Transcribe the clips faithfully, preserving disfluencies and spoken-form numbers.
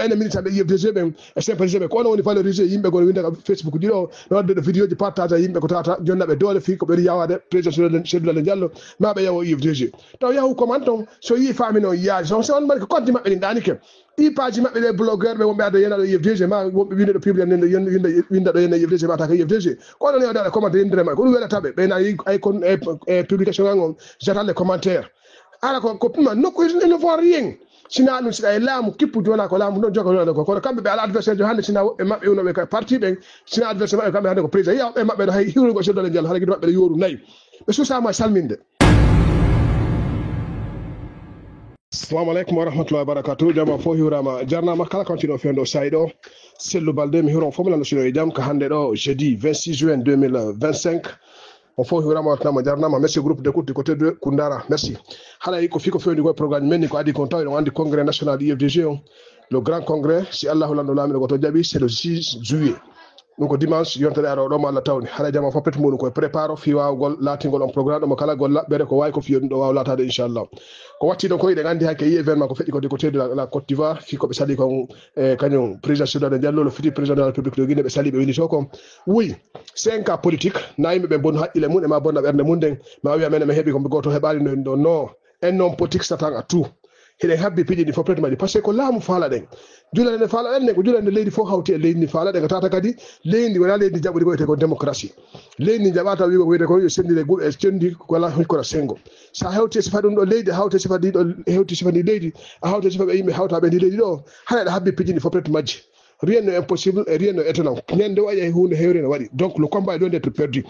Enen militant ɓe U F D G ɓen e sympathisant ɓe, ko onon woni valoriser yimɓe goo no winda ka Facebook ji ɗo, no wadde ɗo vidéo ji partage yimɓe ko tata jonnaɓe doole fii ko ɓe yawade président Cellou Dalein Diallo, ma ɓe yawo U F D G. Taw yahu commande ton, so yi faami noon yaade, so, so on mari ko compte maɓɓe ɗin ɗaanike. Ɗi page maɓɓe ɗe blogueur ɓe wonɓe adda yena ɗo U F D G, ma wonɓe winda ɗo publier nen ɗo yen-, winda, winda ɗo yena U F D G, ma ta ka U F D G. Ko onon yawde aɗa commenter yendere maɓɓe, ko ɗum welata ɓe. Ɓe na yi ay kon e, e publication an on, j'attends les commentaires. Ala ko, ko pima nokku ene fo rien. Sina ɗum, sina e laamu kippu, jona ko laamu ɗon jogo ɗon ko. Kono kamɓe ɓe ala adversaire jo hannde, sina woɓɓe maɓɓe wonooɓe ka parti ɓen, sina adversaire maɓɓe kamɓe hannde ko président. Yaw ɓe maɓɓe ɗo hay hiwrugo Cellou Dalein Diallo, hara gidi maɓɓe ɗo yoru nayi. Ɓe susama e salminde. Assalamu aleykum wa rahmatullahi wa barakatuh. Jama fof hiwrama, jarnama kala ko wonti ɗo fewndo sa'i ɗo. Sellu Balde, mi hiwron fof mi lando sino e jam ka hannde ɗo jeudi vingt-six juin deux mille vingt-cinq. On fof hiwrama, weltanama, jarnama. Merci groupe d'écoute du côté de Koundara. Merci. Haɗa ko fii ko fewndi ko e programme men ni, ko adi kon tawi on andi congrès national U F D G on. Le grand congrès, si Allahu lanɗo laamiɗo goto jaɓi, c'est le six juillet. Ɗum ko dimanche, yontere arowo ɗo mo Allah tawni. Haɗa jama fof pet muɗum koye préparo fii wawgol laatingol on programme ɗo mo kala golla ɓere ko wawi ko fii ɗum ɗo wawa laatade inchallah. Ko watti ɗon ko hiɗen andi hakke yi événement ko feƴƴi ko du côté de la, la Côte d'Ivoire, fii ko ɓe sali kon, e, kañum président Cellou Dalein Diallo, le futur président de la République de Guinée, ɓe sali ɓe wini to kon. Oui, c'est un cas politique, na yimɓe ɓen bonnu haqqille mum e ma bonna ɓernde mum nden, ma wiya menen mi heɓi ko goto heɓali no ɗo. Non, un homme politique s'attend à tout. Hiɗen habbi piiji ɗi fof traitement ɗi, parce que ko laamu faalaɗen. Julande nde faalaɗen nden ko julande leydi fof hawti e leydi ndi faalaɗen, ko tata kadi leydi ndi wona leydi ndi jaɓori ko wiyete ko démocratie. Leydi ndi jaɓata wiigo ko wiyete ko yo senndire guɗo e senndi ko wala hikkola senngo. Sa hewti e sifa ɗum ɗo leydi, a hawti e sifa ndi ɗo, hewti sifa ndi leydi, a hawti e sifa ɓe yimɓe hawta ɓe ndi leydi ɗo, hara aɗa habbi piiji ɗi fof traitement ji. Rien n'est impossible et rien n'est étonnant. Ñande waɗi e huunde hewre ne waɗi. Donc le combat est loin d'être perdu.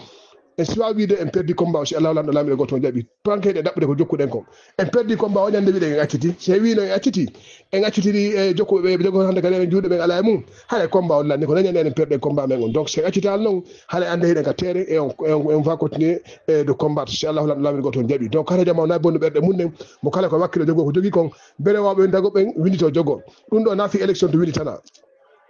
En siwa wiide en perdi combat o si Allahu lanɗo laamiɗo goto on jaɓi. Pankeyɗe ɗaɓɓude ko jokkuɗen kon. En perdi combat o ñande wiɗen en acciti. Si en wino en acciti, en accitiri e jokkuɓe ɓe, ɓe jogo hannde kadi en juuɗe ɓen ala e mum. Haɗa combat o lanni ko nañande en perɗen combat men on. Donc si en accitaali noon, haɗa ande hiɗen ka terrain et on, et on, on va continuer, eh, de combattre. Si Allahu lanɗo laamiɗo goto on jaɓi. Donc haɗa jama o na bonnu ɓerɗe mum ɗen. Mo kala ko wakkilo jogo ko jogi kon. Bere wawɓe windago ɓen windito jogo. Ɗum ɗo na fi élection to winditana.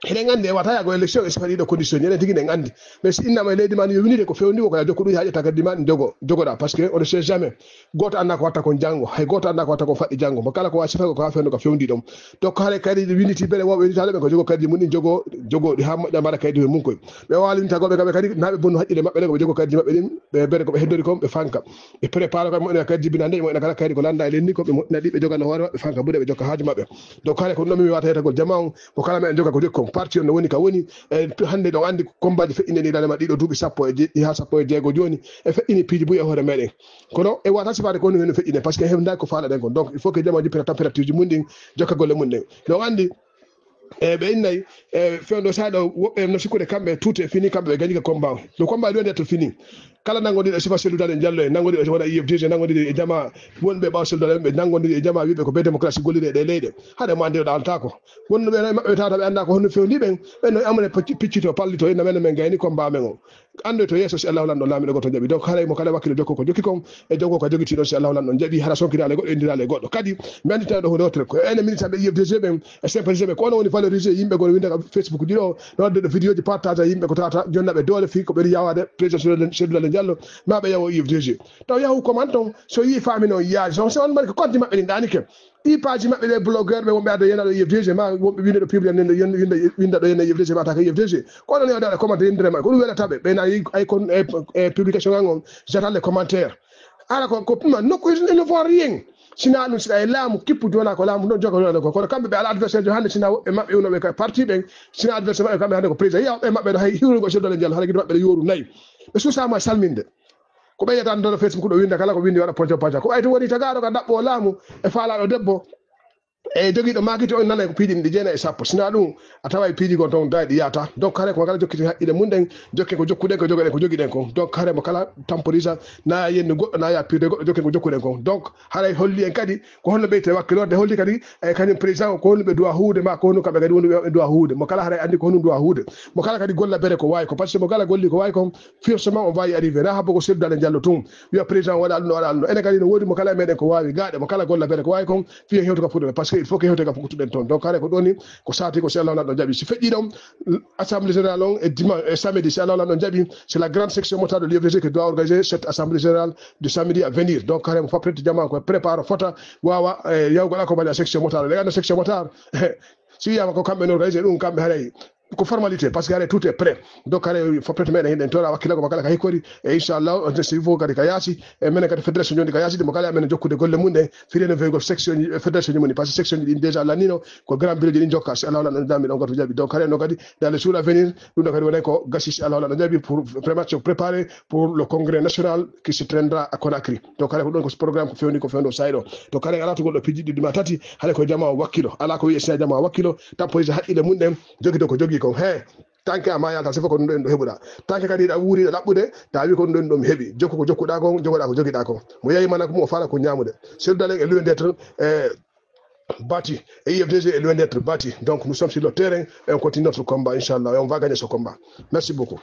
Eɗen anndi e wata yaago élection e sifa ɗiɗo condition ji, enen tigi eɗen anndi. Mais si innama e leydi ma ni yo winide ko fewndi ko, ko ya jokku ɗum haa ƴetta kadi ma jogo, jogoɗa, parce que on ne sait jamais. Gooto annda ko watta kon janngo, hay gooto annda ko watta kon faɗɗi janngo. Mo kala ko wa sifa ko ha fewndo ko fewndi ɗum. Donc haɗa kadi winiti bele wawɓe winitade ɓe ko jogo kadi mum ɗin jogo, jogo ɗi ha moƴƴa mbaɗa kadi mum koy. Ɓe wawa wintagoɓe kamɓe kadi naɓe bonnu haqqille maɓɓe ɗen ko ɓe jogo kadi maɓɓe ɗin, ɓe bere ko ɓe heddori kon ɓe fanka. Ɓe prépare ko moƴƴa kadi binande, moƴƴa kala kadi ko landa e lenni ko ɓe moƴƴa ɗi ɓe jogana hoore maɓɓe fanka buɗe ɓe jokka haaju maɓɓe. Donc haɗa ko ɗum ɗo mi wata yetagol jama on. Ko kala men joga ko jokki kon. Parti on no woni ka woni. E hannde ɗon anndi combat ji feƴƴinɗe ni dane ma ɗiɗo duuɓi sappo e jeeɗiɗi haa sappo e jeego jooni. E feƴƴini piiji buy e hoore meɗen. Kono e wata sifaade ko woni heno feƴƴine, parce que hewndaki ko faalaɗen kon. Donc il faut que jama jippita température ji mum ɗin, jokka golle mum ɗen. Ɗon anndi, e ɓe innay, e fewndo saɗo woɓɓe no sikkude kamɓe tuute fini kamɓe ɓe gañi ka combat. No combat ɗo nder to fini. Kala nanngodiiɗo e sifa Cellou Dalein Diallo en, nanngodiiɗo e wona U F D G, nanngodiiɗo e jama wonɓe ɓaawo Cellou Dalein, ɓe nanngondiri e jama wiɓe ko be démocratie golliri e ɗe leyɗe. Haɗa mo anndi o ɗaantako. Wonno ɓe e maɓɓe tawata ɓe annda ko honno fewndi ɓen, ɓen no amre picci-, piccito, pallito, ina men, men gayni combat men o. Anndo to yeeso si Allahu lanɗo laamiɗo goto jaɓi. Donc haray mo kala wakkilo jokko ko jokki kon, e jokko ko jogiti ɗon si Allahu lanɗo jaɓi, hara sonkiraale goɗɗo, indiraale goɗɗo. Kadi, mi annditano ɗo huunde wotere ko enen militant ɓe U F D G ɓen, e sympathisant ɓe, ko onon woni valoriser yimɓe goo no winda ka Facebook ji ɗo, no wadde ɗo vidéo ji partage yimɓe ko tata jonnaɓe doole fii ko ɓe yawade président Cellou Dalein Diallo, ma ɓe yawo U F D G. Taw yahu commande ton, so yi faami noon yaade, so, so on mari ko compte maɓɓe ɗin ɗaanike. Ɗi page maɓɓe ɗe blogueur ɓe wonɓe adda yena ɗo U F D G, ma wonɓe winda ɗo publier nen ɗo yen-, winda, winda ɗo yena U F D G, ma ta ka U F D G. Ko onon yawde aɗa commenter yendere maɓɓe, ko ɗum welata ɓe. Ɓe na yi ay kon e, e publication an on, j'attends les commentaires. Ala ko, ko pima nokku ene fo rien. Sina ɗum, sina e laamu kippu, jona ko laamu ɗon jogo ɗon ko. Kono kamɓe ɓe ala adversaire jo hannde, sina woɓɓe maɓɓe wonooɓe ka parti ɓen, sina adversaire maɓɓe kamɓe hannde ko président. Yaw ɓe maɓɓe ɗo hay hiwrugo Cellou Dalein Diallo, hara gidi maɓɓe ɗo yoru nayi. Ɓe susama e salminde. Ko ɓe yiyata nder Facebook ɗo winda kala ko windi waɗa ponco paca. Ko ɓay to woni tagaaɗo ka ɗaɓɓo laamu e faalaɗo debbo. E jogiiɗo maakiti on nanay ko piiji ɗi jeenayi e sappo. Sina ɗum, a taway piiji gon toon dayɗi yaata. Donc hare ko kala jokkiti haqqille mum ɗen, jokke ko jokkuɗen, ko jogiɗen, ko jogiɗen kon. Donc hare mo kala temporise, na yenni goɗɗo, na ya pirde goɗɗo, jokke ko jokkuɗen kon. Donc haray holli en kadi ko honno ɓeyte wakkilorde, holli kadi e kañum président o ko honno ɓe duwa huude, ma ko honno kamɓe kadi woni ɓe duwa huude. Mo kala haray anndi ko honno duwa huude. Mo kala kadi golla bere ko wawi ko. Parce que mo kala golli ko wawi kon, forcément on va y arriver. Na habbo ko Cellou Dalein Diallo tun. Wiya président waɗa ɗum, waɗa ɗum. Enen kadi no woodi mo kala e meɗen ko wawi. Gaɗa mo kala golla bere ko wawi kon. Fiya hewto ka fuɗɗuɗen. Parce que il faut que hewto ka fuɗɗuɗen toon. Donc hare ko ɗoni ko sati ko si Allah lanɗo jaɓi. Si feƴƴi ɗon, assemblée générale on e dimanche, e samedi, si Allah lanɗo jaɓi, c'est la grande section motard de l'U F D G qui doit organiser cette assemblée générale du samedi à venir. Donc hare mo fapprete jama ko prépare fota wawa, eh, yawgol accompagner section motard. Ɓe ganda section motard. Si wiyama ko kamɓe no organisé ɗum, kamɓe haray ko formalité, parce que haray tout est prêt. Donc haray foppete meɗen hiɗen tora wakkila ko makala ka hikkori, e inchallah on si fof kadi ka yaasi, e menen kadi fédération joni ka yaasi, mo kala amen jokkude golle mum ɗen firene veygol section ji, fédération ji mum ɗi, parce que section ji ɗin déjà lannino ko grand village ɗin jokka, si Allah wala no jami ɗon goto jaɓi. Donc haray no kadi dans les jours à venir, ɗum ɗo kadi wonay ko gasi, si Allah wala no jaɓi, pour vraiment se préparer pour le congrès national qui se tiendra à Conakry. Donc haray ko ɗon ko programme ko fewndi ko fewndo sayi ɗo. Donc haray ala to goɗɗo piiji ɗiɗi ma tati, haray ko jama o wakkilo, ala ko wiye sina jama o wakkilo, tappo isa haqqille mum ɗen, jogi to ko jogi kon he. Tanke a ma yalta sifo ko ɗum ɗo en ɗo heɓuɗa. Tanke kadi ɗa wuuri ɗa laɓɓude, ta wi ko ɗum ɗo en ɗo mi heɓi. Jokku ko jokkuɗa kon, jogoɗa ko jogiɗa kon. Mo yayi mana ko mo fala ko ñamude. Seydou Dalen est loin d'être, euh, battu. Et I F D G est loin d'être battu. Donc nous sommes sur le terrain et on continue notre combat, inchallah. Et on va gagner ce combat. Merci beaucoup.